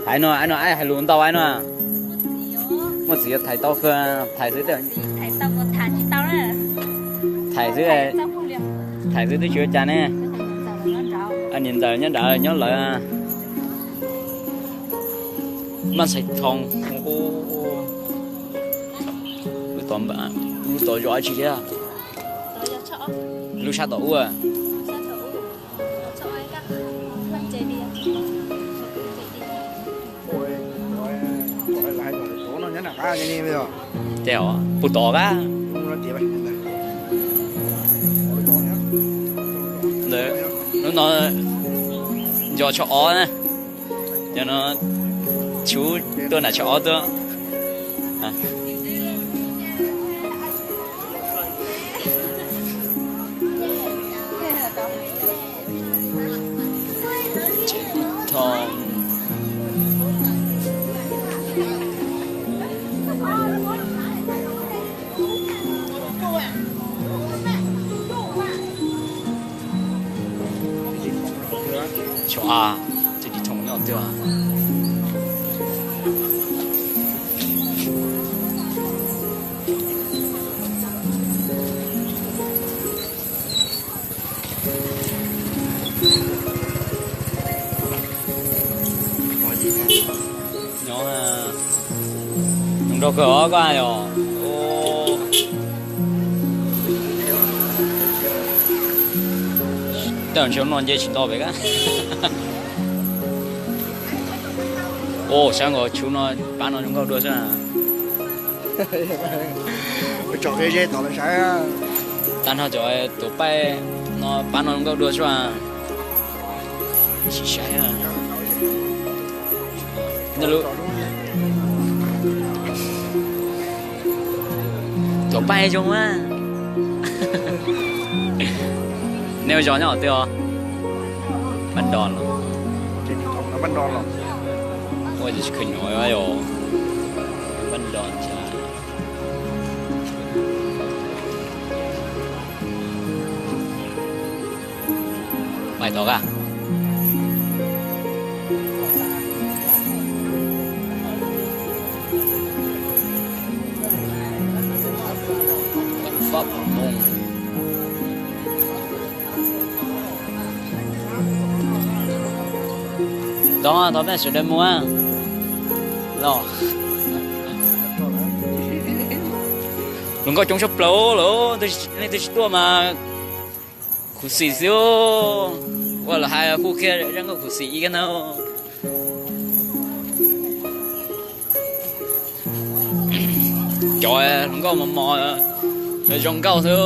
Thaiv no, no hais lus ntau no. Muaj txiv yuav thaiv tau kawg, thaiv xwb, thaiv xwb, thaiv xwb twb tsis ua cas ne. Niam ntxawm nyob nrad nyob lawv. Maj Xais Thoo, lub tom zos tsis thiab. Lub sab tom ub. Ces puag tom qab. Lub no yog tsho ob na. Cov no tshuv tuaj nram tsho ob tuaj. Tsho a, tsis thoom nyob twg. Nyob, nrog kawg os koj yog. Tej zaum ntshe no nce tsis nto pem kab. Ua, sab nkaus, tshuv no, pab no zoo nkauj dua xwb. Tso ze ze tom lawv saib. Tag nrho cov tuam paib no pab no zoo nkauj dua xwb. Sim saib. Tuam paib zoo a. Nej ua zos nyob twg os? Npaj Nro los? Ua cas tsis kheev nyuam yog Npaj Nro cas. Pais tod kab. Tod, tod peb sawv daws mus los. Hluas nkauj coob tshaj plaws lawm, leej twg tsis tuaj mas khuv xim xwb. Ua los hais kuj kiag zaj nkauj khuv xim ib kab na. Cov hluas nkauj mos mos zoo nkauj xwb.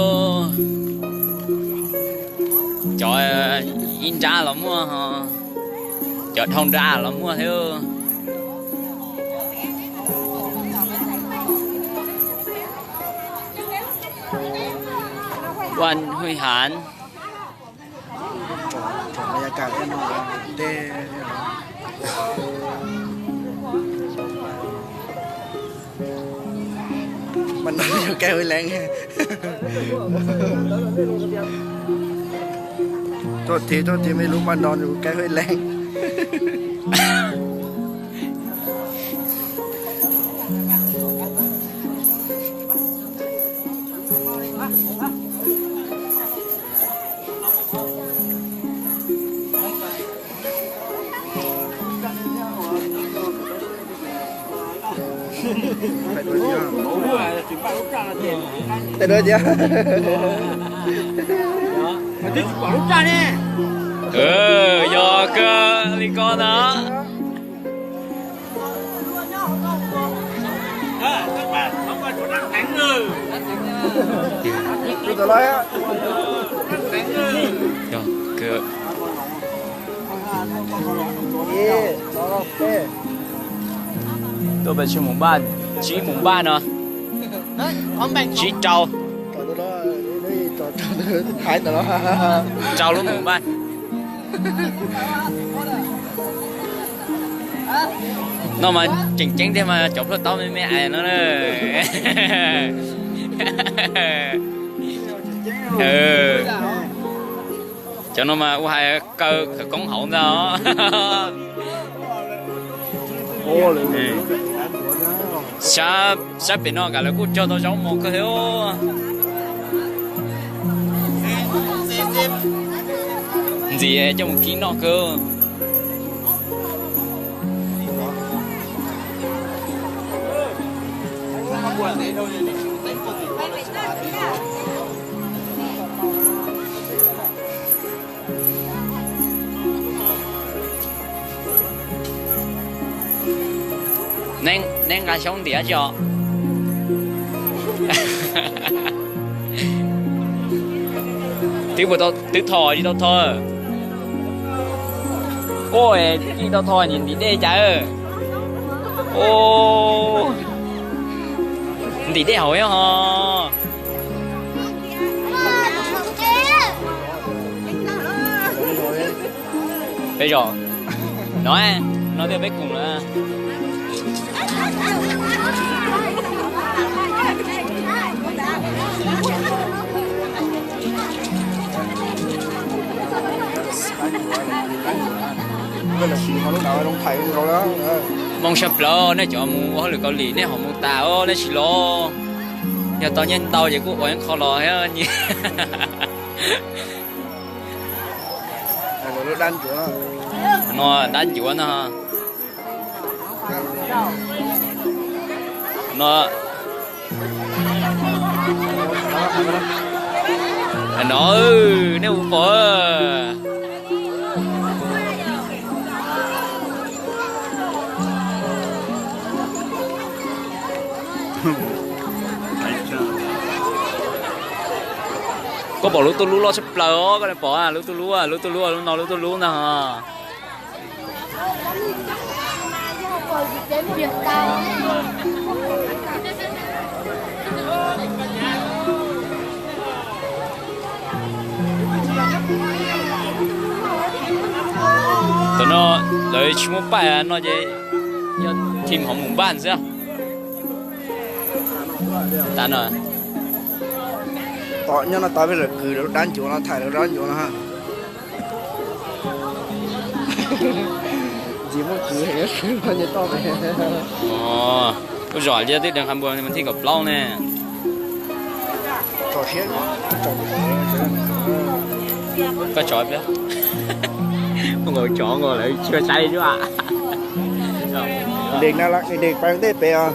Cov ib nrab los muaj, cov dhau nrab los muaj thiab. Ua huj hav. Mas no yog kaij huj leej. Tuaj thiab, tuaj thiab, mej lub Npaj Nro yog kaij huj leej. Tais dua tiag. Yog kawg li ko ntag. Tuaj pem tsib mum npaj, tsib mum npaj no, tsib rau, rau lub mum npaj. No mas tseem ceeb tiag mas cov plhuaj taub me me ais no na. Cov no mas ua hais kaw khawv koob hauv ntag os. Sab pem no kam lawv kuj cog tau zaub mos kawg li. Ntxim coj mus kib noj kawg. Neb nqa xyoob ntiav tso. Twb puas tau, twb tho tsis tau tho? Ua, tsis tau tho ntim dej cas. Ntim dej haus nyob ho. Peb zos no, no twb peb koom lawm. Moo tshaj plaws, nej cov mus ua hauj lwm Kaus Lim nej ho mus tas os, nej tsis los. Yog tau nyiaj ntau ces kuj ua ib qho los thiab. No dab ncuav no. No, no, nej puas pom? Koj pom lub tuj lub loj tshaj plaws os, koj pom lub tuj lub, lub tuj lub, lub no lub tuj lub ntag. Tam no lawv tsis muaj paij no ces yog thim hauv mus npaj xwb. Tom nyob no tau peb lawv kwv lawv lub dab ncuav no, thaij lawv lub dab ncuav no. Ntxim muaj kwv heev, kwv nyob toj pem. Lub zos Liaj Twb Dees Qha Npua mas thib kaum plaub ne. Koj tso pliag. Nkaus tsov nkaus lawv tsis saib li. Dees na, dees pais ntej pem os.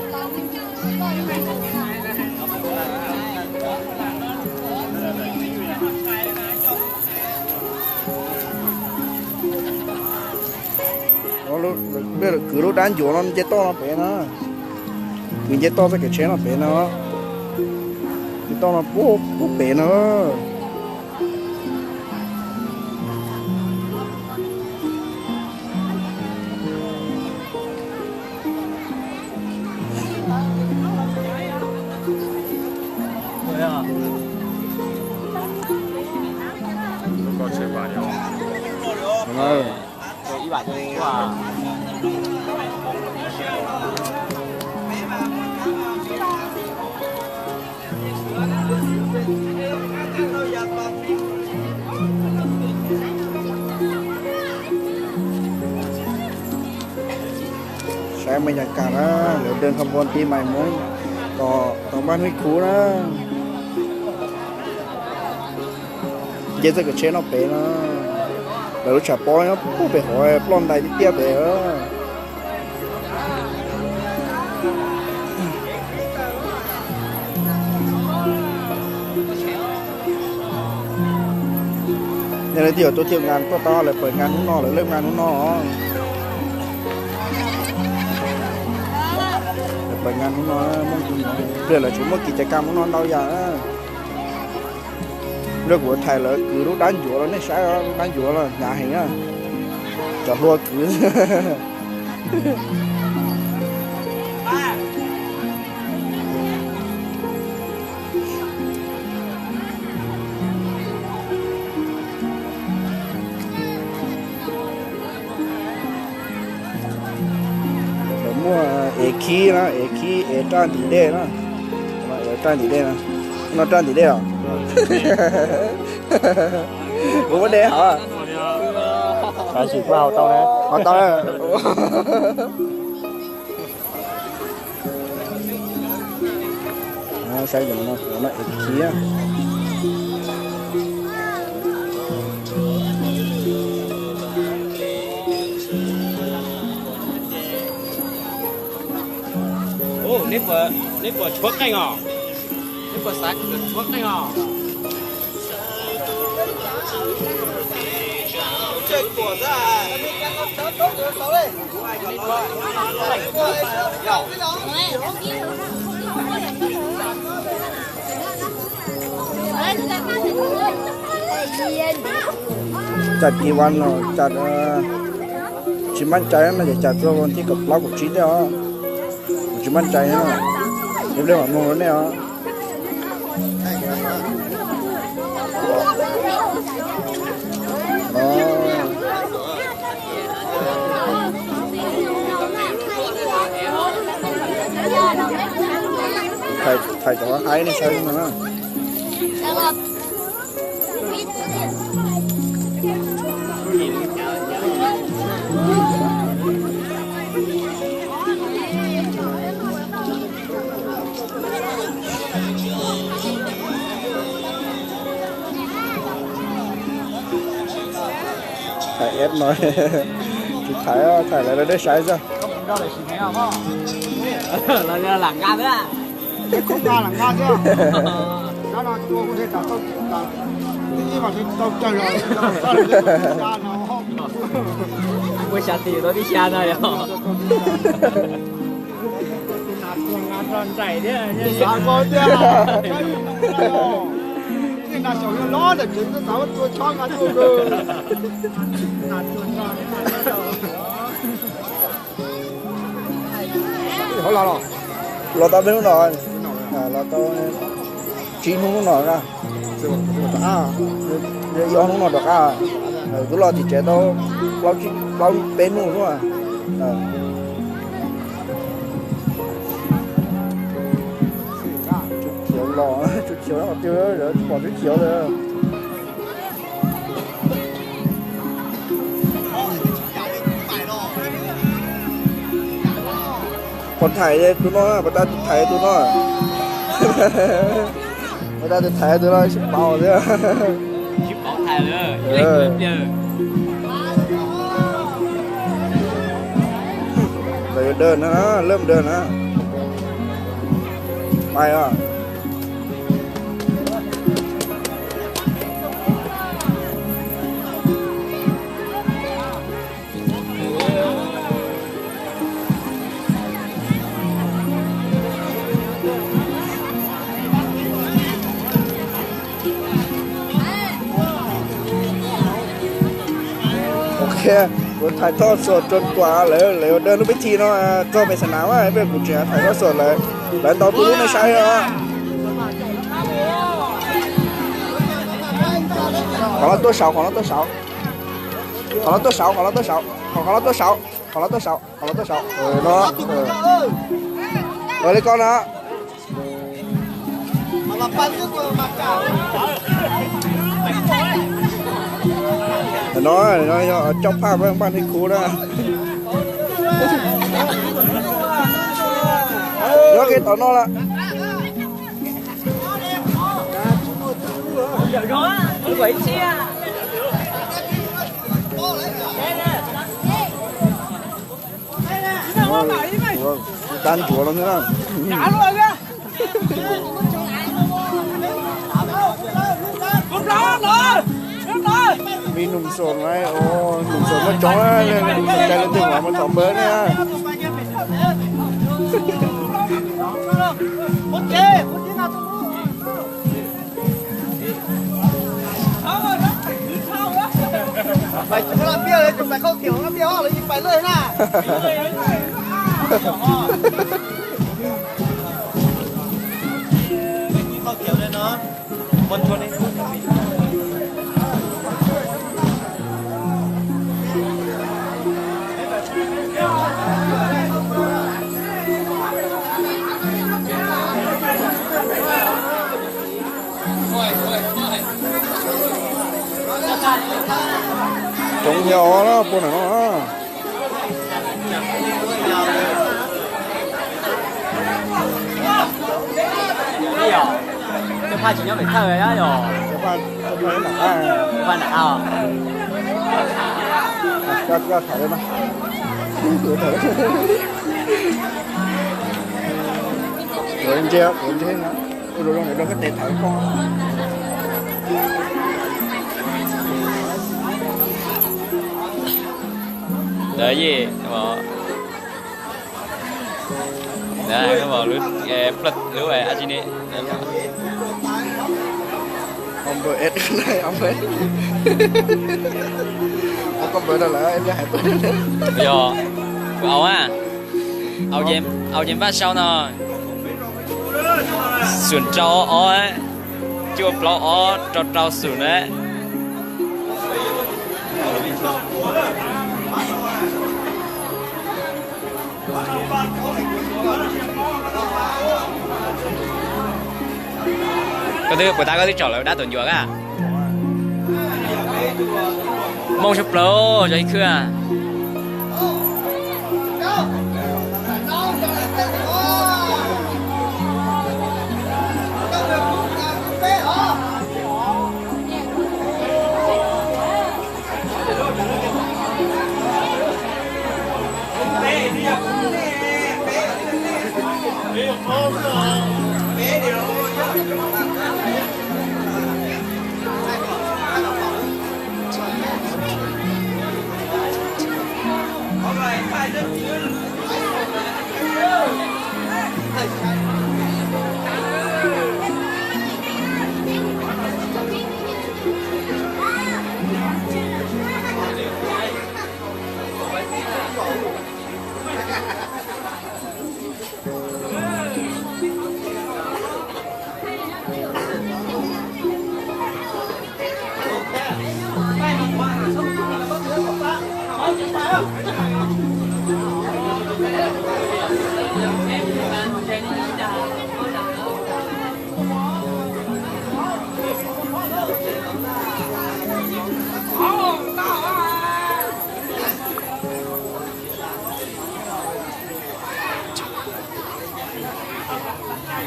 Kwv lub dab ncuav no nce toj no pem na. Kwv nce toj txoj kev tsheb no pem no. Nce toj no pub pem no. Saib me nyam kam na, lawv dej qha npua ti mais Hmoob tom npaj hnub ib khub na. Nce txoj kev tsheb no pem na, lawv lub tshav pob nyob pem hauv ploj ntais tiaj tiaj pem. Yog leej twg yuav tuaj tiv nkas tuaj tau, lawv pawg nkas hnub no, lawv leej nkas hnub no. Lawv pawg nkas hnub no, pliag lawv tsis muaj kis caj kas hnub no ntau yam. Lawv kuv thaij lawv kwv lub dab ncuav los nej saib, lub dab ncuav los hnyav heev na. Cov hlua kwv. Lawv muaj ev khib na, ev khib ev raj ntim dej na. Ev raj ntim dej na. No raj ntim dej os. Kuv muab de hov. Tab sis kuj hau tau na. Hau tau. Saib no, no khiav. Neb puas tshuav qeej os? Neb puas xav tshuav qeej os? Cas tis vas no cas tsis maj cai no ces cas txog vas thib kaum plaub kaum tsib thiab os. Kuv tsis maj cai no, ib pliag mam nug rau nej os. Thaij cov hais nej saib no na. Thaij eb no, tsis thaij, thaij lawv dej saib xwb. Los lam nqa xwb. Lam nqa xwb. Ua xya tim tau tib xya no yog. Xav ko tiag. Tej nas xyaum yog lov ntawm tsev xav tua chob nqa tuaj. Los tau peb hnub no, los tau tsib hnub no na. Ib ob hnub no rov qab, twb los tim tsev tau plaub peb hnub xwb. Tshuav khiav los, tshuav khiav qhov twg, tsis pom tshuav khiav lawm. Puas thaij tus no, puas tau thaij tus no? Puas tau thaij tus no sib pauv thiab. Lawv yuav dawj na, lawv dawj na. Pais os. Ok, kuv thaij thoj xuas rau tuam lawv, lawv yuav dawj lub pib thi no txog pem xav nav, peb kuv tseem thaij thoj xuas lawv, lawv ntaus tus lub nej saib os. Qhov no tuaj saud, qhov no tuaj saud. Qhov no tuaj saud, qhov no tuaj saud, qhov no tuaj saud, qhov no tuaj saud, qhov no tuaj saud. No, li ko no. No, no yog coj phaj npaj nij khuv na. Nyob kev tom no lawm. Tab ntsuav los na. Vim num xom na, num xom muaj tsoov, cai leej twg mas muaj txhom npawg na. Coob thiab os, puag nram no. Cov phaj tsis nyob pem thawj yom? Cov phaj nram qab. Cov phaj nram qab. Koj, koj tham li no. Kuv ntse, kuv ntse no. Ua rau zoo rau koj tes tham koj. Ntawd yej, ntawd lub, lub, lub, a, tsis ne. Yog, kuv au a, au ces npaj sau no. Xum rau ob, cuaj plaub ob rau rau xum na. Koj twb puas tab koj twb tsom lawv dab tuam ncuam a? Mooj sab plaws cov ib khwb.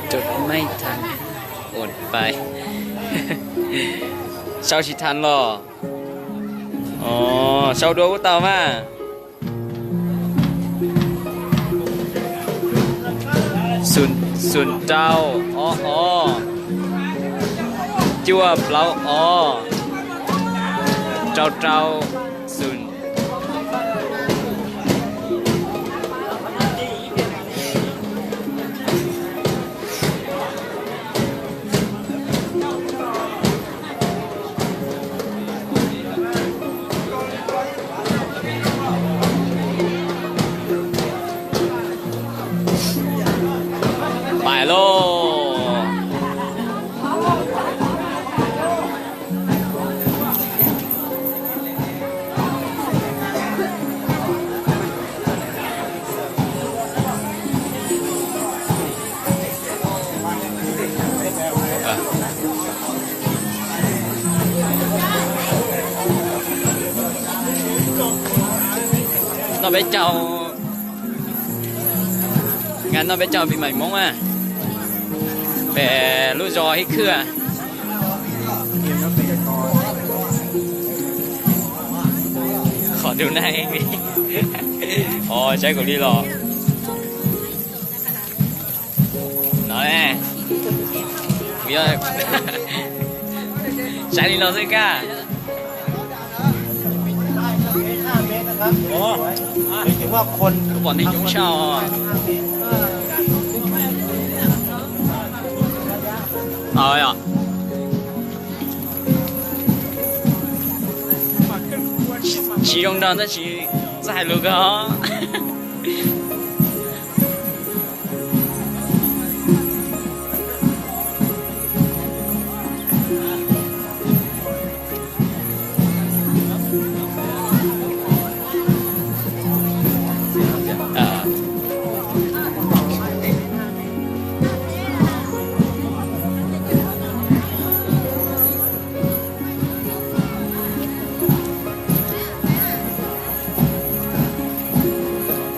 Rau maij than, uas pais. Sau tsis than los? Sau dua kuj tau mas. Xum rau ob ob, cuaj plaub ob, rau rau xum. Pais lauj. Noj peb caug, nqa noj peb caug pis mais Hmoob a, pem lub zos Hib Khwb. Qhov du na, o saib kuv li los. No, kuv yog saib li no xwb kag. Pom neeg coob tshaj os. Tsis zoo nrog tab sis txawj hais lus kawg os.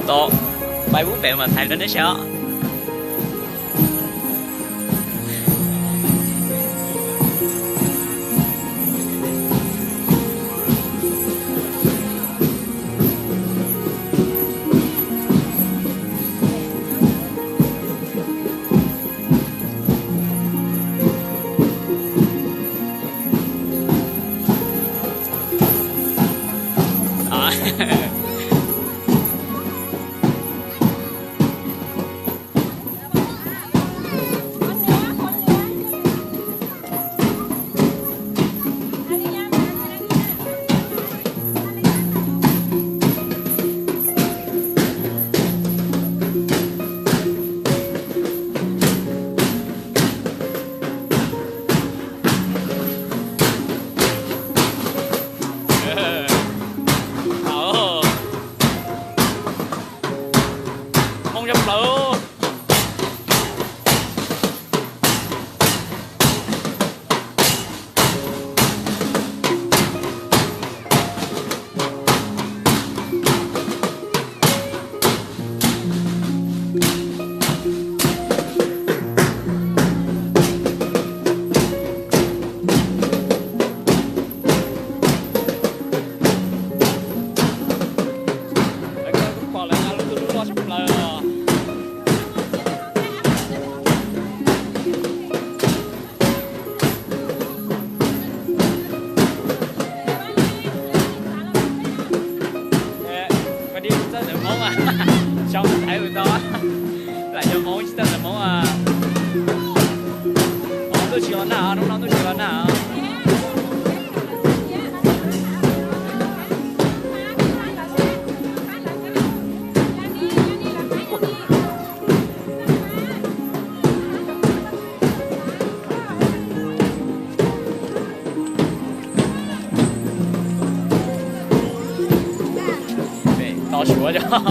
Tos pais ub pem mas thaij rau neb saib os. Hmoo tshaj plaws. Koj tsis txawj ntawv Hmoob a? Sau ntawv Thaib ua tau. Lam yog Hmoob tsis txawj ntawv Hmoob a. Ntuj tsis los nag, hnub no ntuj tsis los nag. Tos suav cov,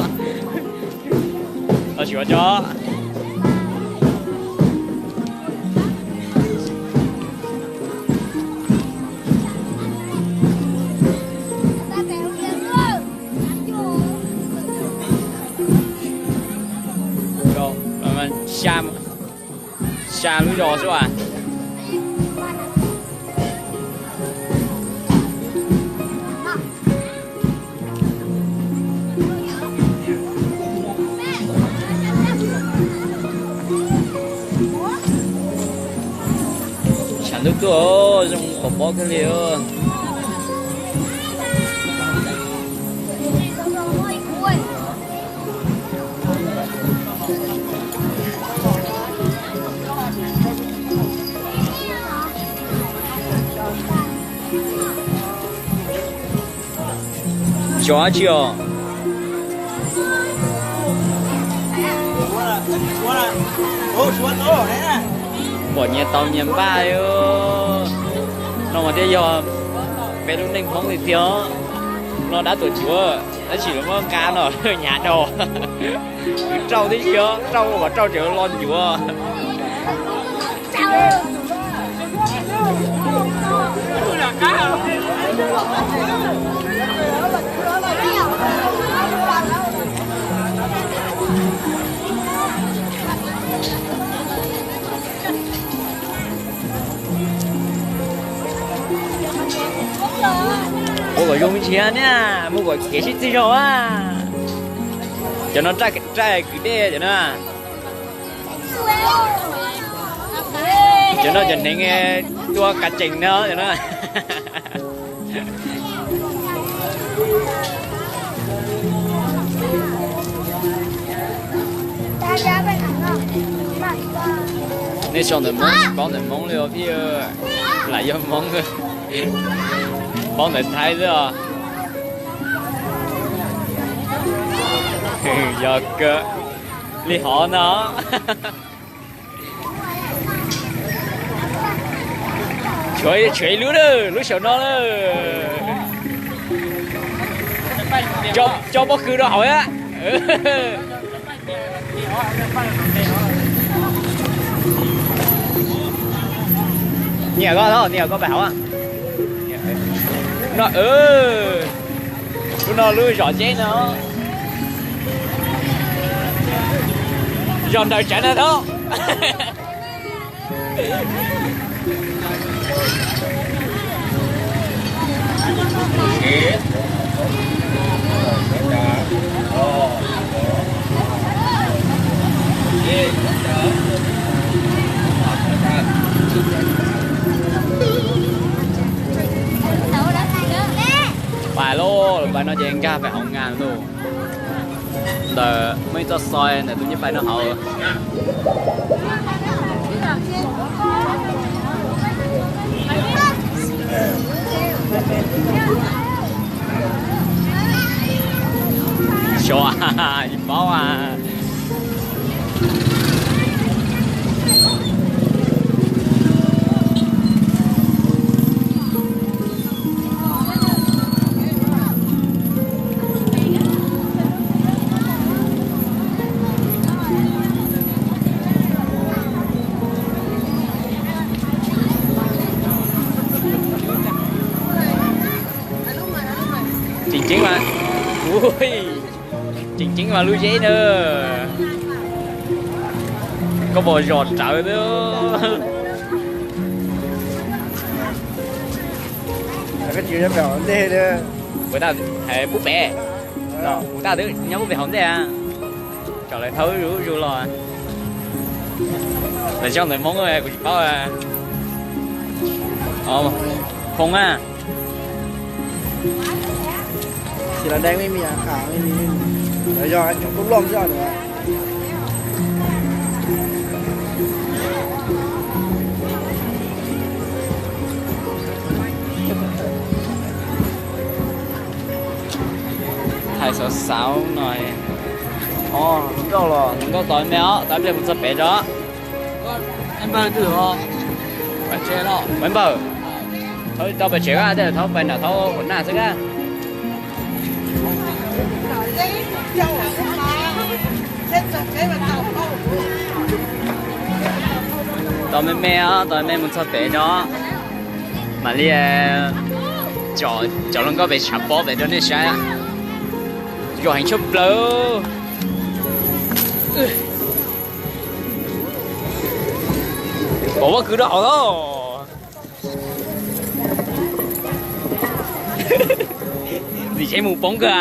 tos suav cov. Xa lub zos xwb as. Tshav ntuj tuaj zoo pom pob kawg li. Xyov dab tsi os. Pom nyias tau nyias npaj. No mas thiaj yog peb lub neej Hmoob tiag tiag. No dab tuam tsuav tab sis lawv muab nqa no hnyav dhau. Kwv rau tib si, rau kom rau tseem lo ncuav. Ua kom zoo tsis ne, mus kom kev sib txig zog a. Cov no raj kwv dej cov no. Cov no cov hneev tua kav tseem no cov no. Nej sau ntawv Hmoob tsis paub ntawv Hmoob li os phooj ywg, lam yog Hmoob, paub ntawv Thaib xwb os. Yog kawg li hov no. Tshuav ib lub na, lub saum no na. Coj pob kws rau hauv a. Niam koj, niam koj pais hauv. No, lub no lub zom zeb no. Zos nraws tsawv na thaub. Pas lauj, pas no ces nkag pem hauv ngas lauj. Ntawm muaj ib txoj xov ntawm tus nyuj vais no hauv. Xyov, tsis paub a. Tseem ceeb mas, tseem ceeb mas lub zeb na. Koj pom zos rawv xwb. Ua ntej, pub pem, kuv tab twb nyob pub pem hauv ntej. Tsom lawv thaub zuj zus los. Lawv tso ntawv Hmoob kuv tsis paub. Phoo a. Xyov lawv dev me me, lawv yog cov tub loj xwb. Hais xauv xauv no. Hluas nkauj los hluas nkauj tos me os, tos pliag mus txog pem tso. Peb npawg, thaub tau pes tsev, tej thaub pais nram thaub ua naj xwb na. Tos me me os, tos me mus txog pem tso. Mam li tsom hluas nkauj pem tshav pob pem rau nej saib. Zos heev tshaj plaws. Pom pob kws rau hauv os. Ntxim tsheb mus poob kawg.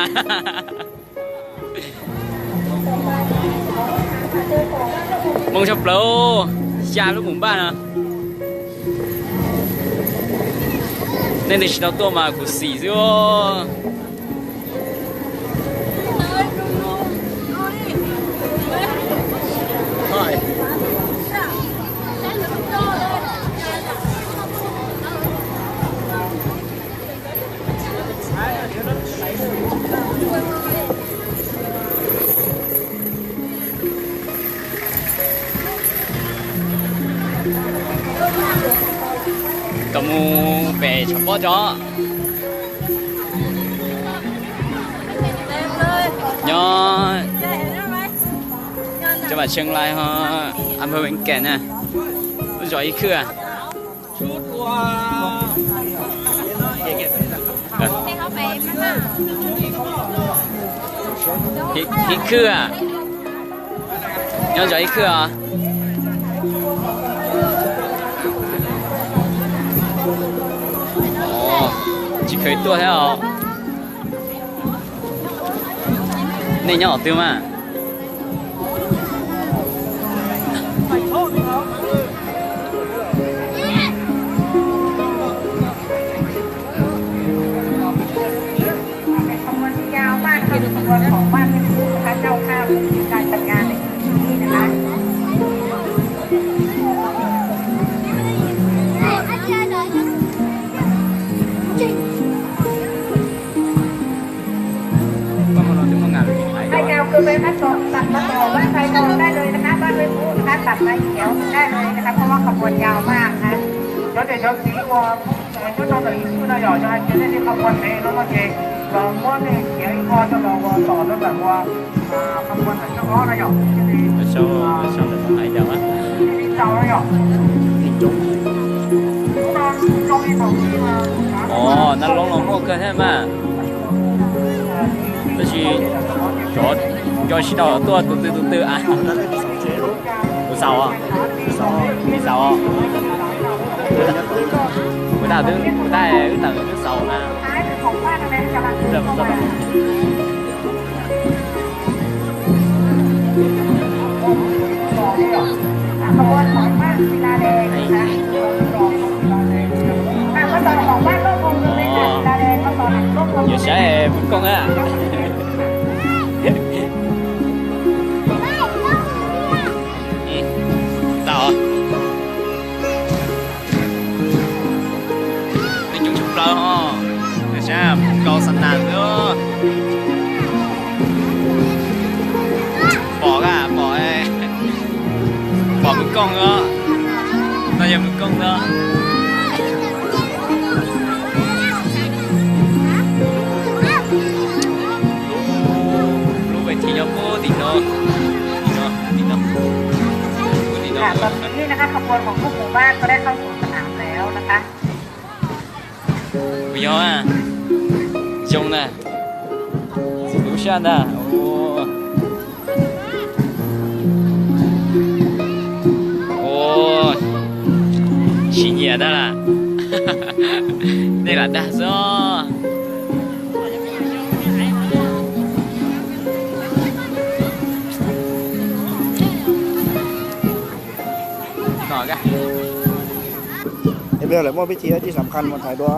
Moo tshaj plaws, xya lub mus npaj no. Nej twb tsis tau tuaj mas kuv xim xwb. Tau mus pem tshav pob tso. Nyob, cov vam tshee lais ho, a npawg Vees Kaim na, lub zos ib khwb. Ib khwb, nyob zos ib khwb os. Tsis kheev tuaj thiab os. Nej nyob qhov twg mas? Thầy chào cư bên Bắc Bộ, tỉnh Bắc Bộ, bác thầy cô, các nơi khác, bác Lê Phú, các tỉnh Lai Châu, các nơi khác, có ขบวนยาวมากนะ Cov niam cov txiv uas nyob rau ntawm ib xwb no yog yog hais tias nej li qhov muag pem no no ces los muab nej khiav ib qho rau los uas tom rau ntawm uas qhov muag ntawm Xyooj Ob no yog li tau no yog. Ov, nab loob los muaj kawg thiab mas, tab sis cov nco tsis tau tuaj tus twg tus twg a. Kuv xaus, kuv xaus, kuv xaus. Kuv tau, kuv tau wb tawm twb xaus na. Yuav saib mus kooj a. Tau. Nws coob tshaj plaws ho. Nws sab nkaus xa nas xwb. Pom a, pom, pom mus kooj os. No yog mus kooj no. Lub, lub ves thib nyob puag tim no, tim no, tim no, puag tim no. ค่ะ ตอนนี้นะคะ ขบวนของลูกหมู่บ้านก็ได้เข้าสู่สนามแล้วนะคะ Kuv yog zoo na, txiv tub sab ntag. Ua, tsis nyiam ntag las. Nej lam dag xwb. Em lawv muaj pib thib dab tsi xam khas mas thaiv dua.